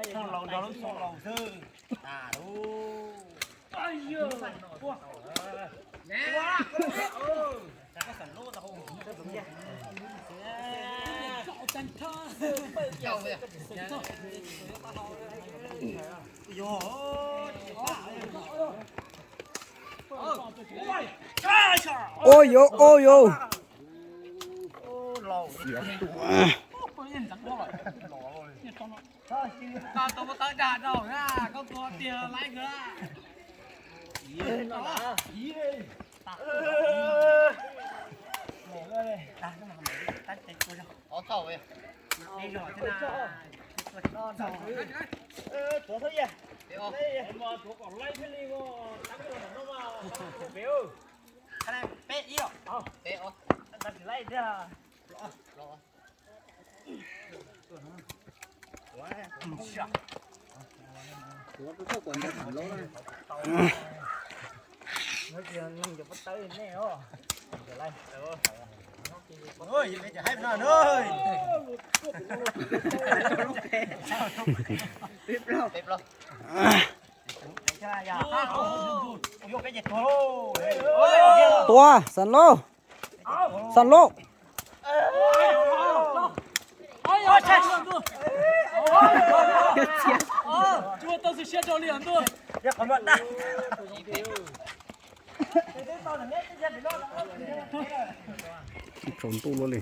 Laus nrog lub xyoo laus xwb. Ôi dồi ôi dồi. Tao tau tawv dag rau na, koj tua tiag laiv kawg. Peb ib os. Tua, Xas Lauj. Xas Lauj. Tsaus ntuj luaj li.